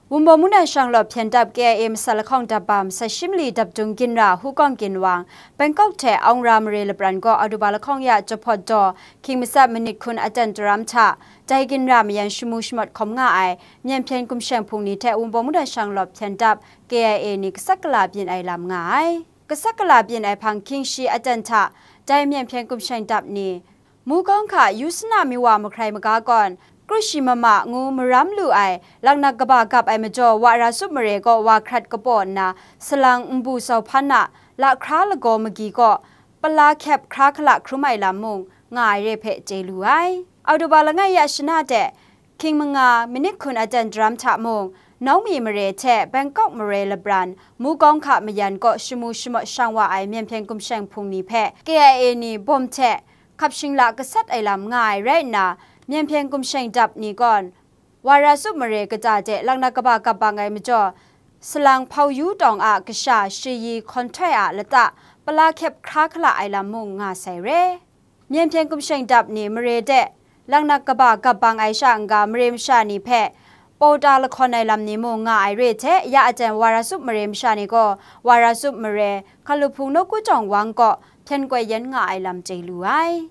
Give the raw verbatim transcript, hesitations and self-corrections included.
Wunpawng mungdan shanglawt hpyen dap K I A masat lahkawng dap bam, sai shi mali dap dung ginra Hukawng Ginwang, Bangkok hte Aung Ra mare lapran gaw August lahkawng ya jahpawt daw, hkying matsat minit hkun aten daram hta, dai ginra mayan shamu shamawt hkawm nga ai Myen Hpyen Gumsheng Hpung ni hte Wunpawng mungdan shanglawt hpyen dap K I A ni kasak kala byin ai lam nga ai. Kasak kala byin ai hpang hkying shi aten hta, dai Myen Hpyen Gumsheng dap ni, Mukawng hka Yusana mi wa mahkrai maga kawn, kru shi mama ngu maram lu ai, laknak kaba gap ai majaw, Wa Ra Sup mare gaw wa hkrat kapaw nna, salang nbu sau hpan a lahkra lagaw magi kaw, pala hkyep hkra hkala hkrum ai lam mung nga ai re hpe chye lu ai. August langai ya shana de, hkying manga minit hkun aten daram hta mung, Naumi mare hte Bangkok mare lapran, Mukawng hka mayan kaw shamu shamawt shang wa ai Myen Hpyen Gumsheng Hpung ni hpe K I A ni bawm hte hkap shingla gasat ai lam nga ai rai nna, Myen Hpyen Gumsheng dap ni gawn, Wa Ra Sup mare kata de laknak kaba gap bang ai majaw, salang hpau yu tawng a kasha shayi hkawn htoi a lata pala hkyep hkra hkala ai lam mung nga sai re. Myen Hpyen Gumsheng dap ni mare de laknak kaba gap bang ai sha n-ga, mare masha ni hpe pawta lahkawn ai lam ni mung nga ai re hte, ya aten Wa Ra Sup mare masha ni gaw, Wa Ra Sup mare, Hkalup Hpung Nawku Tawng Wang kaw hpyen koi yen nga ai lam chye lu ai.